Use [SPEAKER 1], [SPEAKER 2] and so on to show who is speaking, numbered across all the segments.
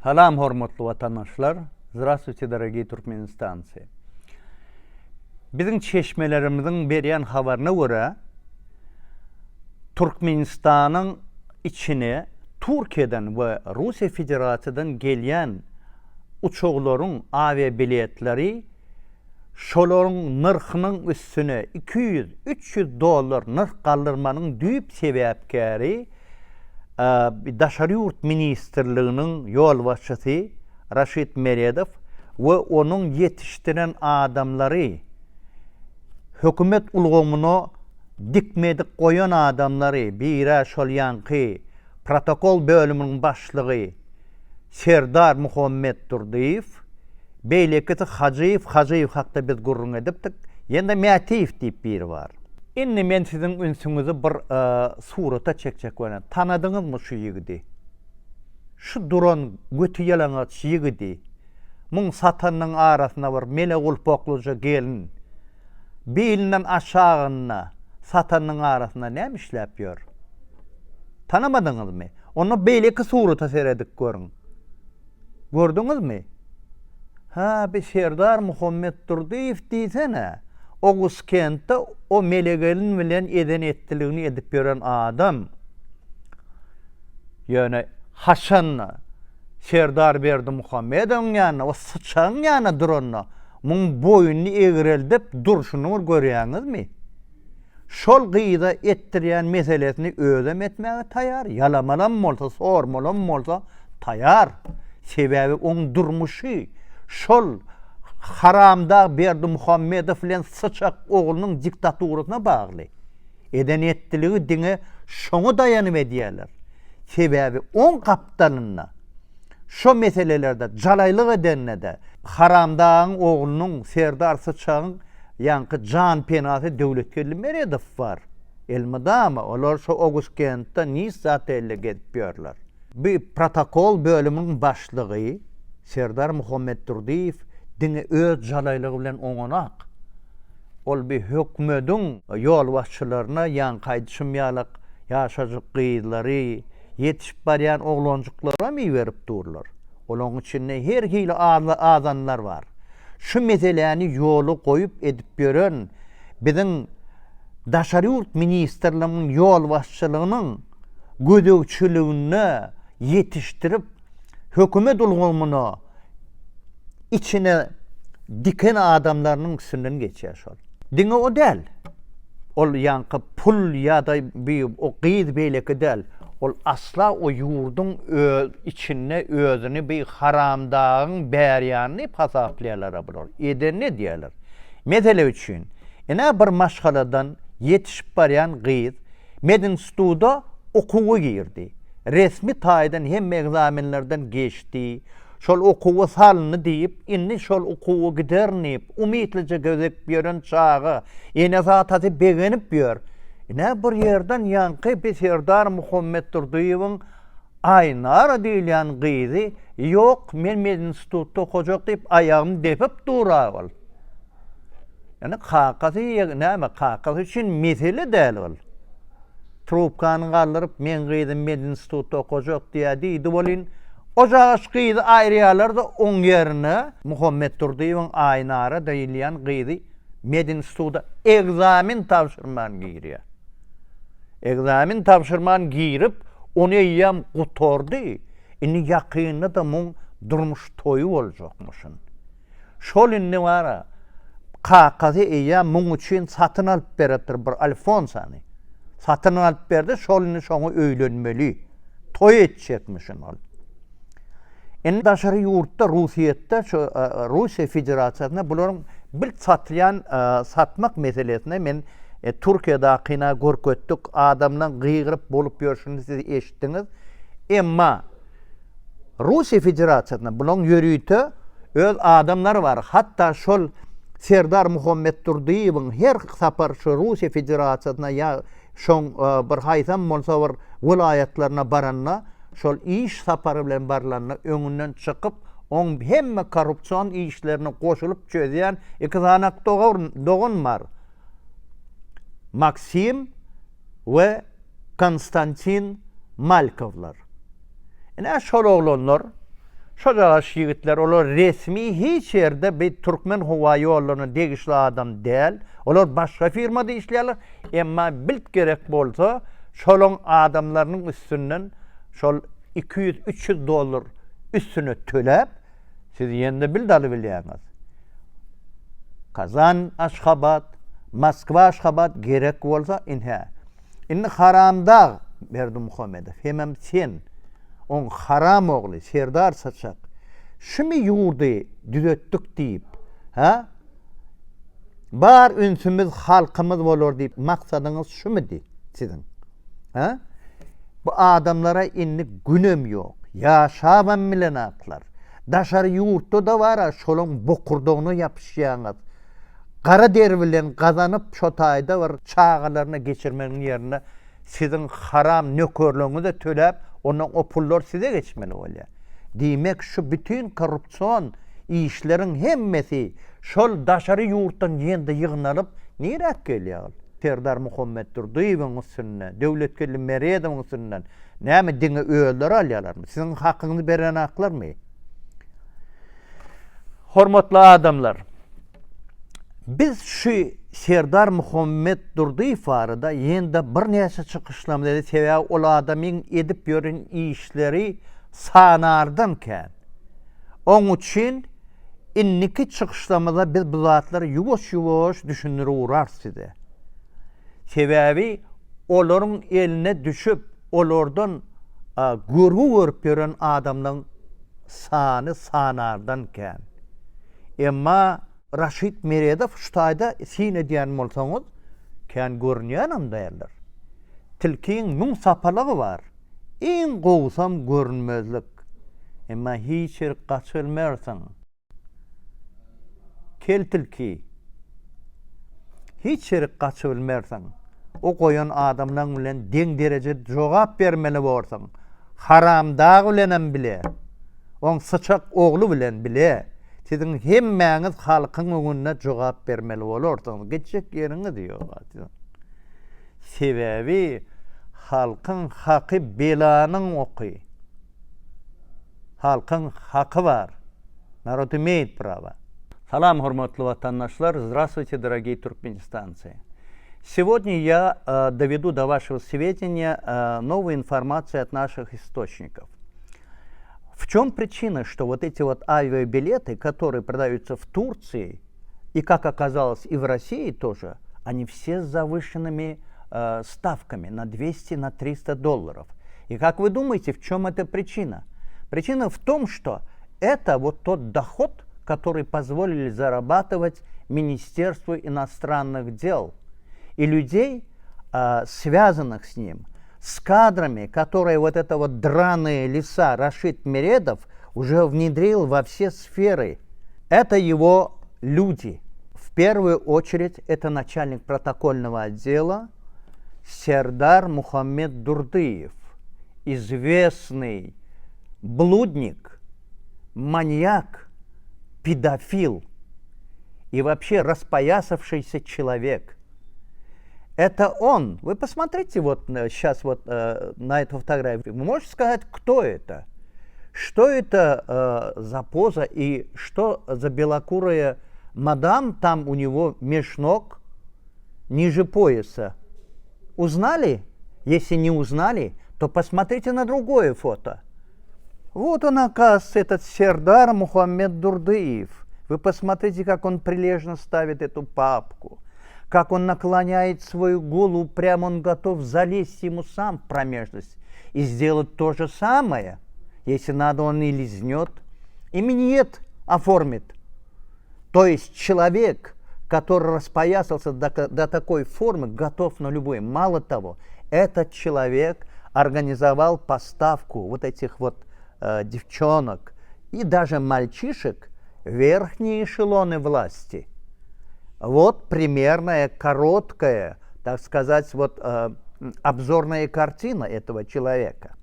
[SPEAKER 1] Salam hormatly watandaşlar! Zdrastwuyte dorogiý Türkmenistancy! Biziň çeşmelerimiziň berýän habaryna görä, Türkmenistanyň içine Türkiýeden we Russiýa Federasiýadan gelýän uçaglaryň awiabiletleri şolaryň nyrhynyň üstüne 200, 300 dollar nyrh galdyrmanyň düýp sebäpkäri Daşary ýurt ministrliginiň ýolbaşçysy Raşid Meredow we onuň ýetişdiren adamlary, hökümet ulgamyna dikmedik goýan adamlary, biri-ä şol ýaňky protokol bölüminiň başlygy Serdar Muhammetdurdyýew, beýlekisi Hajyýew, Hajyýew hakda biz gürrüň edipdik, ýene-de Mätiýew diýip biri bar. Indi men siziň ünsüňizi bir surata çekjek bolýan. Tanadyňyzmy şu ýigidi? Şu duran göti ýalaňaç ýigidi. Muň satanynyň arasynda bir mele gulpaklyja gelin. Bilinden aşagynda satanynyň arasynda näme işläp ýör? Tanamadyňyzmy? Onda beýleki surata seredip görüň. Gördüňizmi? Hä, bi Serdar Muhammetdurdyýew diýsene. Oguzkentde o mele gelin bilen eden-etdiligini edip ýören adam. Ýöne haçanda Serdar Berdimuhamedowyň ýanynda, o syçagyň ýanynda duranda, muň boýnuny egreldip durşuny bir görýäňizmi? Şol gyza etdirýän meselesini özem etmäge taýar, ýalamalam bolsa, sormalam bolsa taýar. Sebäbi oň durmuşy şol haramdag Berdimuhamedow bilen syçak oglunyň diktaturasyna bagly. Eden-etdiligi diňe şoňa daýanyp edýärler. Sebäbi oň gapdalynda şo meselelerde jalaýlyk edende-de haramdagyň oglunyň Serdar syçagyň Ýaňky jan penasy Döwletgeldi Meredow bar. Elmydama olar şo Oguzkentde Nissa otelde gezip ýörler. Bu protokol bölüminiň başlygy Serdar Muhammetdurdyýew diňe öz jalaýlygy bilen oňanak. Ol bi hökmediň ýolbaşçylaryna ýaňky aýdyşym ýalak ýaşajyk gyzlary, ýetişip barýan oglanjyklaram iberip durlar. Olaň içinde her hili azanlar bar. Şu meseläni ýola goýup edip ýören biziň Daşary ýurt ministrliginiň ýolbaşçylygynyň gözegçiliginde ýetişdirip hökümet ulgamyna içine diken adamlarynyň üstünden geçýär şol. Diňe o däl. Ol ýaňky pul ýa-da bi o gyz beýleki däl. Ol asla o ýurduň öz içinde özüni bi haramdagyň bärýany diýip hasaplaýarlar-a bular. Edenini edýärler. Mesele üçin, ine bir maşgaladan ýetişip barýan gyz medinstituda okuwa girdi. Resmi taýdan hemme ekzamenlerden geçdi. Şol okuwa salyndy diýip, indi şol okuwa giderin diýip, umytlyja gezip ýören çaga, enesi-atasy begenip ýör. Ine, bir ýerden ýaňky bi Serdar Muhammetdurdyýewiň Aýnara diýilýän gyzy, Ýok, men medinstitutda okajak diýip, aýagyny depip dur-a ol. Ýöne kakasy näme, kakasy üçin mesele däl ol. Trubkany galdyryp, meň gyzym medinstitutda okajak diýýär diýdi welin, ojagaş gyzy aýyrýarlar-da, oň ýerine Muhammetdurdyýewiň Aýnara diýilýän gyzy medinstituta ekzamen tabşyrman girýär. Ekzamen tabşyrman girip, ony eýýäm gutardy. Indi ýakynda-da muň durmuş toýy boljakmyşyn. Şol indi bar-a, kakasy eýýäm muň üçin satyn alyp beripdir bir Alfonsany. Satyn alyp berdi, şol indi şoňa öýlenmeli. Toý etjekmişin ol. Indi daşary ýurtda, Russiýetde, şu Russiýa Federasiýasynda bularyň bir satylýan satmak meselesine men Türkiýedakina görkezdik, adamlaň gygyryp bolup ýörşüni siz eşitdiňiz. Emma Russiýa Federasiýasynda bulaň ýörite öz adamlary bar. Hatda şol Serdar Muhammetdurdyýewiň her sapar şu Russiýa Federasiýasyna ýa şoň bir haýsam bolsa bir welaýatlaryna baranda, şol iş sapary bilen barlanda öňünden çykyp, oň hemme korrupsion işlerini goşulyp çözýän iki sany dogan bar. Maksim we Konstantin Malkowlar. Ine şol oglanlar. Şojagaş ýigitler olar resmi hiç ýerde bi Türkmen howa ýollaryna degişli adam däl. Olar başga firmada işleýärler. Emma bilt gerek bolsa şolaň adamlarynyň üstünden şol 200 300 dollar üstüne töläp siz ýene-de bilt alybilýäňiz. Kazan Aşgabat, Moskwa Aşgabat gerek bolsa ine. Indi haramdag Berdimuhamedow hemem sen oň haram ogly Serdar Saçak şumy ýurdy düzetdik diýip hä bar ünsümiz halkymyz bolar diýip maksadyňyz şumydy siziň hä bu adamlara indi günem ýok ýaşabam bilenaklar daşary ýurtda-da bara şolaň bokurdagyna ýapyşýaňyz gara der bilen gazanyp şo taýda bir çagalaryna geçirmegiň ýerine siziň haram nökerleriňize töläp ondan o pullar size geçmeli bolýar. Diýmek şu bütin korrupsion işleriň hemmesi şol daşary ýurtdan ýende ýygnalyp niräk gelýär ol? Serdar Muhammetdurdyýewiň üstünde, Döwletgeldi Meredowyň üstünden näme diňe özleri alýarlarmy? Siziň hakyňyzy berenaklarmy? Hormatly adamlar! Biz şu Serdar Muhammetdurdyýew barada ýene-de birnäçe çykyşlarymyz edi, sebäbi ol adamyň edip ýören işleri sanardan kän. Oň üçin indiki çykyşlarymyzda biz bu zatlary ýuwaş-ýuwaş düşündirip ugrarys size. Sebäbi olaryň eline düşüp, olardan görgi görüp ýören adamlaryň sany sanardan kän. Emma Raşid Meredow şu taýda syn edýän bolsaňyz, kän görünýänem däldir. Tilkiň müň sapalagy bar. Iň gowusam görünmezlik. Emma hiç ýerik gaçybilmersiň. Kel tilki. Hiç ýerik gaçybilmersiň. O goýan adamlaň bilen deň derejede jogap bermeli borsuň. Haramdag bilenem bile. Oň syçak ogly bilen bile siziň hemmäňiz halkyň öňünde jogap bermeli bolarsyňyz. Gitjek ýeriňiz ýok siziň. Sebäbi halkyň haky belanyň oky. Halkyň haky bar. Narod imeýet prawa. Salam hormatly watandaşlar, Здравствуйте, дорогие туркменистанцы. Сегодня я доведу до вашего сведения новую информацию от наших источников. В чем причина, что вот эти вот авиабилеты, которые продаются в Турции, и, как оказалось, и в России тоже, они все с завышенными э, ставками на 200, на 300 долларов. И как вы думаете, в чем эта причина? Причина в том, что это вот тот доход, который позволили зарабатывать Министерству иностранных дел и людей, э, связанных с ним – с кадрами, которые вот это вот драные леса Рашид Мередов уже внедрил во все сферы. Это его люди. В первую очередь это начальник протокольного отдела Сердар Мухаммед Дурдыев, известный блудник, маньяк, педофил и вообще распоясавшийся человек – это он. Вы посмотрите вот сейчас вот э, на эту фотографию. Вы можете сказать, кто это? Что это э, за поза и что за белокурая мадам там у него меж ног ниже пояса? Узнали? Если не узнали, то посмотрите на другое фото. Вот он, оказывается, этот Сердар Мухаммед Дурдыев. Вы посмотрите, как он прилежно ставит эту папку, как он наклоняет свою голову, прямо он готов залезть ему сам в промежность и сделать то же самое. Если надо, он и лизнет, и миньет оформит. То есть человек, который распоясался до, до такой формы, готов на любой. Мало того, этот человек организовал поставку вот этих вот э, девчонок и даже мальчишек в верхние эшелоны власти. Вот примерная, короткая, так сказать, вот э, обзорная картина этого человека.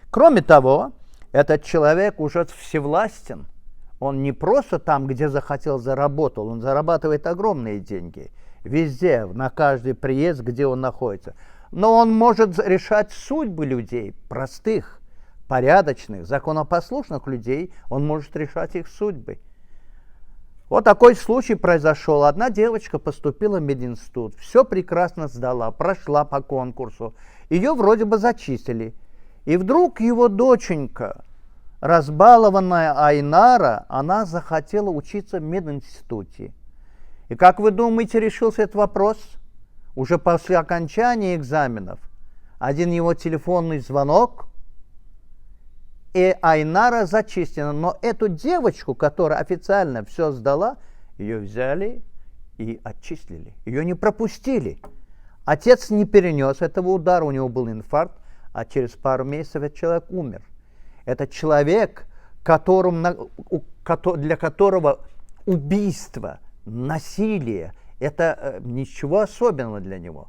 [SPEAKER 1] Кроме того, этот человек уже всевластен. Он не просто там, где захотел, заработал, он зарабатывает огромные деньги. Везде, на каждый приезд, где он находится. Но он может решать судьбы людей, простых. Порядочных, законопослушных людей, он может решать их судьбы. Вот такой случай произошел. Одна девочка поступила в мединститут, все прекрасно сдала, прошла по конкурсу. Ее вроде бы зачислили. И вдруг его доченька, разбалованная Айнара, она захотела учиться в мединституте. И как вы думаете, решился этот вопрос? Уже после окончания экзаменов. Один его телефонный звонок, и Айнара зачислена. Но эту девочку, которая официально все сдала, ее взяли и отчислили. Ее не пропустили. Отец не перенес этого удара, у него был инфаркт, а через пару месяцев этот человек умер. Это человек, которым, для которого убийство, насилие, это э, ничего особенного для него.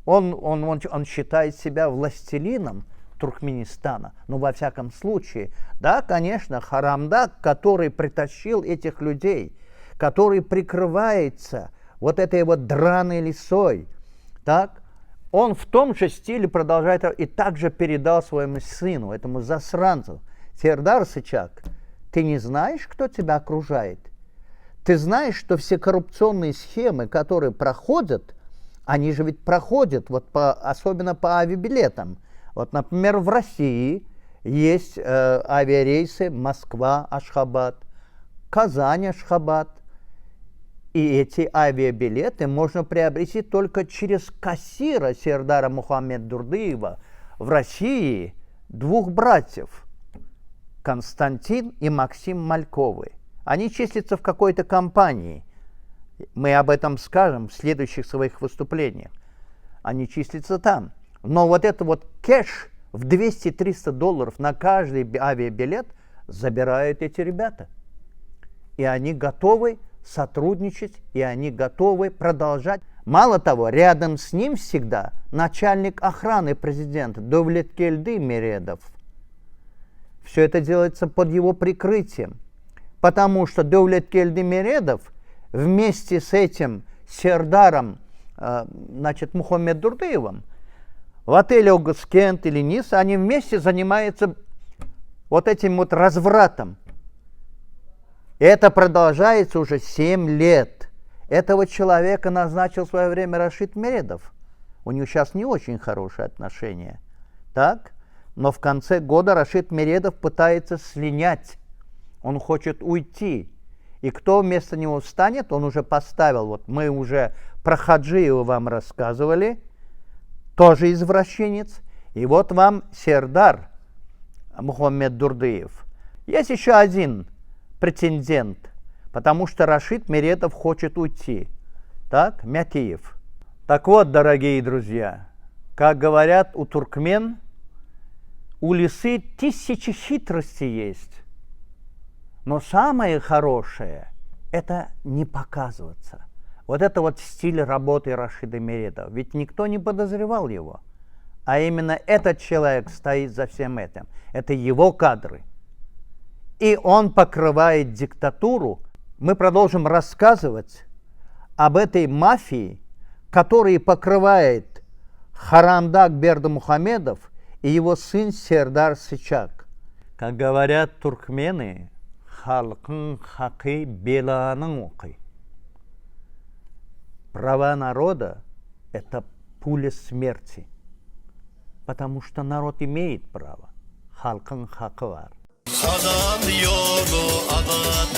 [SPEAKER 1] Он, он, он, он считает себя властелином Туркменистана. Но во всяком случае, да, конечно, Харамдаг, который притащил этих людей, который прикрывается вот этой вот драной лисой, так, он в том же стиле продолжает и также передал своему сыну, этому засранцу, Сердар Сычак, ты не знаешь, кто тебя окружает? Ты знаешь, что все коррупционные схемы, которые проходят, они же ведь проходят, вот по, особенно по авиабилетам. Вот, например, в России есть э, авиарейсы Москва-Ашхабад, Казань-Ашхабад. И эти авиабилеты можно приобрести только через кассира Сердара Мухаммед Дурдыева в России двух братьев Константин и Максим Мальковы. Они числятся в какой-то компании. Мы об этом скажем в следующих своих выступлениях. Они числятся там. Но вот это вот кэш в 200-300 долларов на каждый авиабилет забирают эти ребята. И они готовы сотрудничать, и они готовы продолжать. Мало того, рядом с ним всегда начальник охраны президента Довлеткельды Мередов. Все это делается под его прикрытием, потому что Довлеткельды Мередов вместе с этим Сердаром, э, значит, Мухаммед Дурдыевым, в отеле Огускент или Ниса, они вместе занимаются вот этим вот развратом. Это продолжается уже 7 лет. Этого человека назначил в свое время Рашид Мередов. У них сейчас не очень хорошие отношения. Так? Но в конце года Рашид Мередов пытается слинять. Он хочет уйти. И кто вместо него станет, он уже поставил. Вот мы уже про Хаджиева вам рассказывали. Тоже извращенец. И вот вам Сердар Мухаммед Дурдыев. Есть еще один претендент, потому что Рашид Мередов хочет уйти. Так, Мятиев. Так вот, дорогие друзья, как говорят у туркмен, у лисы тысячи хитростей есть. Но самое хорошее – это не показываться. Вот это вот стиль работы Рашида Мередова. Ведь никто не подозревал его. А именно этот человек стоит за всем этим. Это его кадры. И он покрывает диктатуру. Мы продолжим рассказывать об этой мафии, которая покрывает Харамдаг Бердымухамедов и его сын Сердар Сычак. Как говорят туркмены, halkyň haky belanyň oky. Права народа – это пуля смерти. Потому что народ имеет право. Halkyň haky bar.
[SPEAKER 2] Halal ýoly azat.